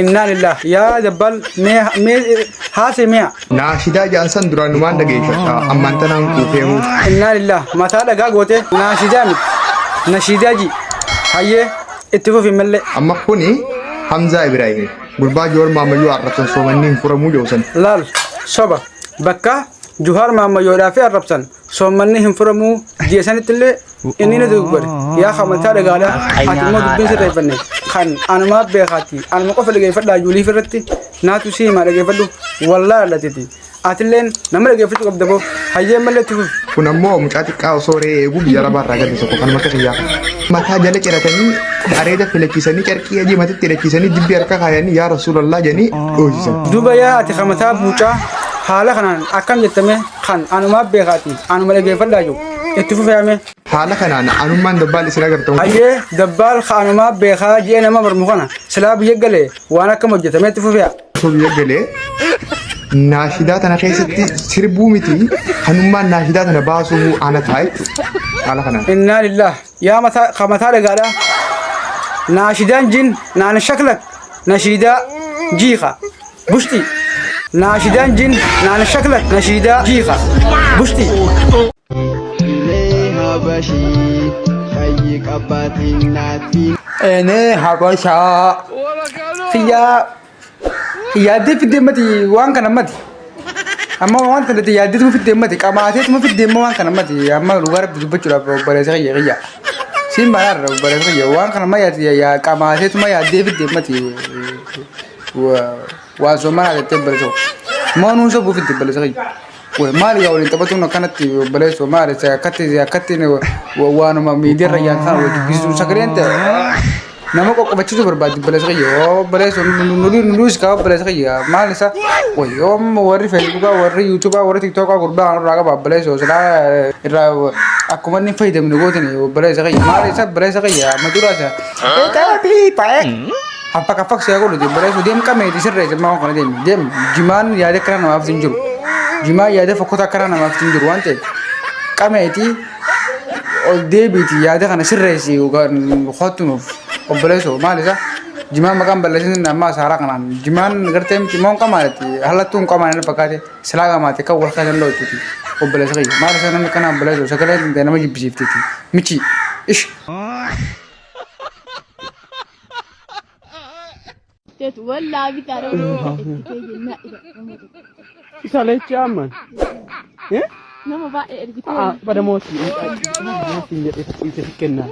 Innaa lillah yaa dabbal mee mee haasee mi'a. Naashidaa ja'an san duraan numaan dhageeffadha. Ammaan tanaan quufeehu. Innaa lillah mataa dhagaa goote naashidaa miti nashiidaa ji hayyee itti fufi mallee. Amma kuni Hamzaa Ibraahim. Gurbaa Joor Maammayyoo arrabsan soomanni hin furamuu jedhu san. Laal soba bakka Juhaar Maammayyoodhaa fi arrabsan soommanni hin furamuu ji'a sanitti illee inni ni dogoggore yaa kamataa dhagaadha ati immoo dubbiin sirreeffanne kan anumaa beekaati anuma qofa dhageeffadhaa yuuliif irratti naatu si himaa dhageeffadhu wallaa latiti atilleen nama dhageeffachuu qabda boo hayyee mallee itti fufi. Kun ammoo mucaa xiqqaa osoo re'ee eeguu biyya arabaa irraa gale tokko kanuma akka kiyyaa. Mataa jala ciratanii areeda filachiisanii carqii adii mataatti hidhachiisanii dibbii harka kaayanii yaa rasuulallah jedhanii dhoosisan. Duuba yaa ati kamataa buucaa haala kanaan akkam jettame kan anumaa beekaati anuma dhageeffadhaa jiru itti fufeame. Haala kanaan anummaan dabbaal isin agartan. Hayyee dabbaal ka anumaa beekaa ji'ee nama mormu kana silaa biyya galee waan akkam hojjetame itti fufea. Osoo biyya galee naashidaa tana keessatti sirbuu miti kanummaan naashidaa tana baasuu ana ta'a jechuudha. Haala kanaan. Innaa lillah yaa mataa ka mataa dhagaadha. Naashidaan jin naan shaklak nashiidaa jiika. Bushti. Naashidaan jin naan shaklak nashiidaa jiika. Bushti. Lee habashii qayyi qabbaatiin naatti. Enee habashaa. Kiyyaa yaaddee fiddee mati waan kana mati. Amma waan kana yaaddeetuma fiddee mati qamaateetuma fiddee amma waan kana mati amma dhugaa rabbi dubbachuudhaaf obboleessa kiyya kiyya. Siin baraarra obboleessa kiyya waan kana amma qamaateetuma yaaddee fiddee mati. Waan soomanaa jettee obboleessa Moo nuun sobuu fidde obboleessa kiyya. Way maali gaa waliin taphatuun akkanatti obboleessa maali akkatti akkatti waanuma miidiyaarra yaan sana wal dubbisuun sagaleen ta'e nama qoqqobachiisuu barbaaddi obboleessa kiyya obboleessa nuduus kaa obboleessa kiyya maal isa way yoom warri feesbuukaa warri yuutuubaa warri tiktookaa gurbaa kan irraa qaba obboleessa silaa irraa akkuma inni fayyadamne gootini obboleessa kiyya maal isa obboleessa kiyya amma duraa isa eeqaabii ta'e. Haffa kaffak siyaa godhuti obboleessa deem qameeti sirreessi amma kana deemi deem jimaan yaada akkana namaaf hin jiru jimaan yaada fokkota akkana namaaf hin jiru waan ta'eef qameeti ol deebiiti yaada kana sirreessi kottu nuuf obboleessoo maal isa jimaan maqaan balleessin amma saaraa kanaan jimaan gartee miti moo hin qamaaneti hallattuu hin qamaane fakkaate silaa qamaate kan wal keessan dho'ituti obboleessa kiyya maal isa namni kana obboleessoo sagalee nama jibbisiiftiti michi ish. Tetu wallaa bitaa dha. Itti kee jennaa ila nama tokko. Isa leechi amman. Eh? Nama baay'ee ergitee. Ah, bada mooti. Siin jedhee ciise si kennaa.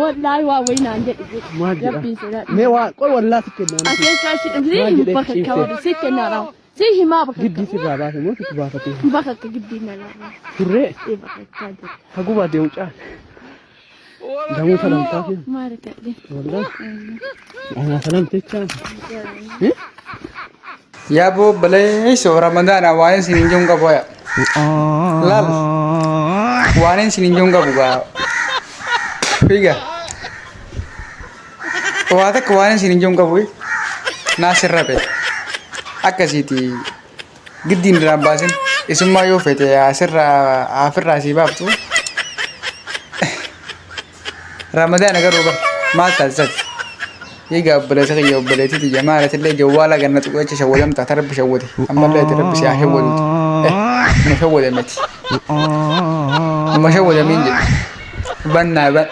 Wallaahi waa wayii naan jedhi. Maal jedha? Rabbiin sodaadhu. Mee waa qoy wallaa si kennaa. Aseen kaashii dhumsi Maal jedhee bakka ciibsee? kabadu si kennaadha. Si himaa bakka Giddii sirraa baase moo sitti baafatee? bakka akka giddii na laala. Turree Ee bakka akka jedha. hagubaa deemu caala. Damuu salamtaa fi Maal kadhe? wallah. Anaa salamtichaan. Yaa boo baleessoo ramadaana waan isin hin jiru qabu yaa. Laal waan isin hin jiru qabu gaa. Fiiga. Waa takka waan isin hin jiru qabu naa sirra bee. Akkasiiti giddiin irraan baasin isummaa yoo feete asirraa afirraa sii baaftu. Ramadaana garuu bar maal taasisati? Egaa obboleessa kiyya obboleettii tiyya maalatillee jawwaala ganna tuqeecha shawwadamta ta rabbi shawwate ammallee ati rabbi si haa shawwaduuti. Eh numa shawwadameti. Numa shawwadamiin jedhe. Bannaa ban.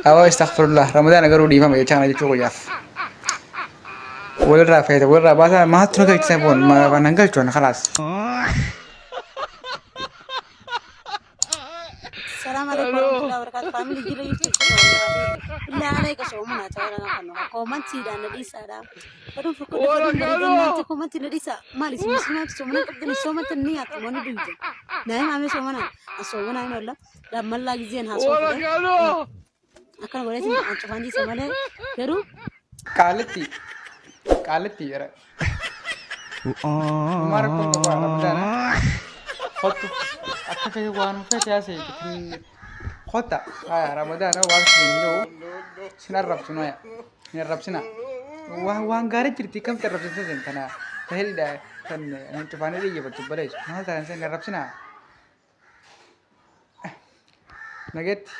Awaa astaghfirullah Ramadaana garuu dhiifama jechaa kana jechuu qoyyaaf. Walirraa feete walirraa baasaa maaltu na galchisa boon nan galchu ana kalaas. Salaam alaikum warahmatullahi wabarakatuh. Faamilii jira YouTube Bilaa alayka soomana ta'uu kan koomantiidhaan na dhiisaadha. Baduun fokkoda baduun bareedinnaatti koomantii na dhiisa. Maali isin musliimaatti soomana qabdani soomanta ni nyaattu moo ni duydu. Na himaa mee soomana. An soomana hin oolla. Lammallaa gizeen haasoo fudhe. Akkana godheetiin an cufaan dhiisa malee garuu Qaalitti. Qaalitti jira. Maal rakkoon qabu ramadaana. Kottu akka fedhe waan fedhe haasa'e kotta haya ramadaana waan sin jiru sin arrabsu noya hin arrabsina waan waan gaarii jirti kamti arrabsite sen tana tahilidha tan hin cufaanii dhiyyefattu baleessu maal taatan sen arrabsina Nagetti.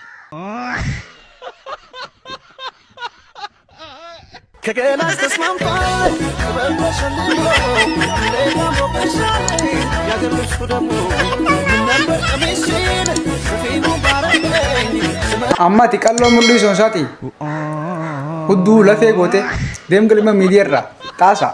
Amma ati qalloo mul'ii soonsaati. Hudduu lafee goote deem galma miidiyaa irraa xaasa.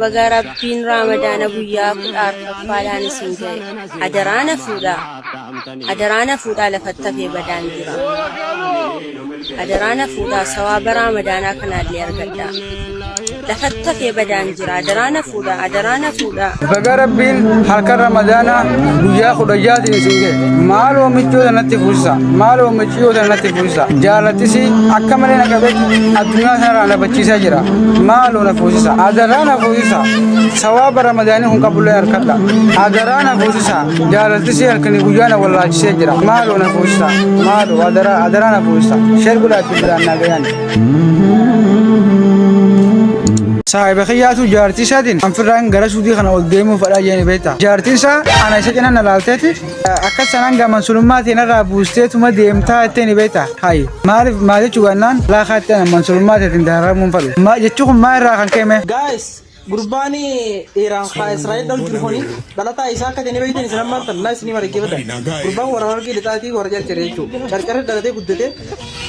Baga Rabbiin Raamadaana guyyaa 14ffaadhaan isin ga'e. Adaraa na fuudhaa. Adaraa na fuudhaa lafatti hafee badaan jira. Adaraa na fuudhaa sawaaba Raamadaanaa kanaallee argadhaa. Lafatti hafee badaan jira. Adaraa na fuudhaa. Adaraa na fuudhaa. Baga Rabbiin halkan Ramadaanaa guyyaa 16tiin isin ga'e. Maaloo michuu sanatti fuusisa. Maaloo michuu sanatti fuusisa. Jaalattisii akka malee na qabeetti addunyaa sanarraa na bachiisaa jira. Maaloo na fuusisa. Adaraa na fuusisa. Sawaaba Ramadaanii kun qabullee harkadha. Adaraa na fuusisa. Jaalattisii halkanii guyyaa na wallaalchisee jira. Maaloo na fuusisa. Maaloo adaraa adaraa na fuusisa. Sheer godhaatti biraan na gayan. Saahiba kiyyaatu jaartii isaatiin anfirraan gara suudii kana ol deemuu fadhaa jedhani beekta. Jaartiin isaa ana isa cina na laalteeti akka sanaan gaman sulummaatiin irraa buusteetuma deemtaa jettee ni beekta. Hayi maaliif maal jechuu gannaan laakaa itti ana mansulummaa dararamuun fadhu. Jechuu kun maa irraa kan ka'e? Guys, gurbaan Iraan kaa Israa'el dhalu jiru kuni dhalataa isaa akka ta'e beektan isin ammaan tan naa isinii margee bada. Gurbaan warra Harargee lixaatii warra carcaree jechuudha. Carcaree dhalatee guddate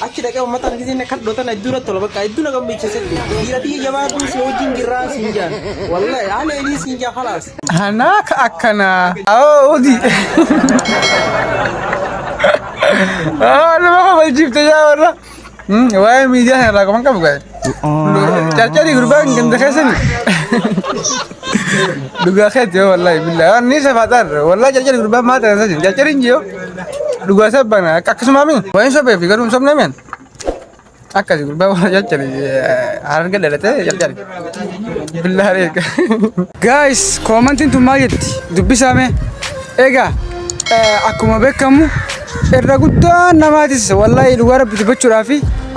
achi dhaqee uummataan giseen kan dhootan hedduu irratti tola bakka hedduu na gammachiise. Dhiira biyya jabaatu si wajjin jirraa siin jaan. Wallahi haala elii siin jaa khalaas. Anaa ka akkanaa. Awoo udi. Nama kabalchiifte yaa warra. Waa'ee miidiyaa kana irraa qaban qabu gaa'e. Carcarii gurbaan ganda keessani. Dhugaa keeti yoo wallahi billahi. Ni safaxar wallahi carcarii gurbaan maa ta'an sasin. Carcariin jiyoo dhugaa sabbana akkasuma mi. Waa'een sobee fi garuu hin sobne mi'an. Akkasi gurbaa warra carcarii hararga dhalatee carcari. Billahi aleeka. Guys, koomantiin tun maal jetti? Dubbisaame. Egaa akkuma beekamu irra guddaan namaatis wallahi dhugaa rabbi dubbachuudhaaf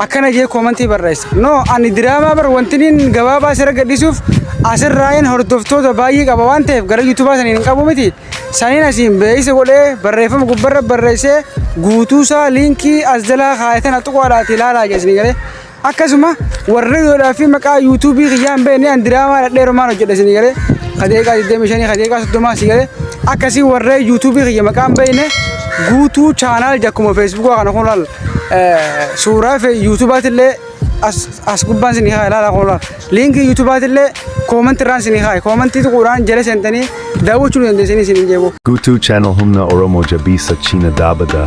akkana jee koomantii barreessa. No, ani diraamaa bar wanti inni gabaabaa asirra gadhiisuuf asirraayin hordoftoota baay'ee qaba waan ta'eef gara yuutuubaa saniin hin qabu miti. Saniin asiin beeksisa godhee barreeffama gubbarra barreessee guutuusaa liinkii as jalaa kaayatan tuqaadhaati ilaalaa jeesni galee. Akkasuma warri yoodhaa fi maqaa yuutuubii kiyyaa hin beekne an diraamaa dhadheerumaan hojjedha isinii galee kadeeqaa 25 kadeeqaa 30 si galee akkasii warree yuutuubii kiyya maqaa hin beekne guutuu channel akkuma feesbuukaa kana kun laal suuraa fi yuutuubaatillee as gubbaan isinii haa ilaalaa kun laal liinkii yuutuubaatillee koomantii irraan isinii haa koomantii tuquudhaan jala seentanii daawwachuu dandeessanii isiniin jeebu. Guutuu channel Humna Oromo Jabisa China Dabada.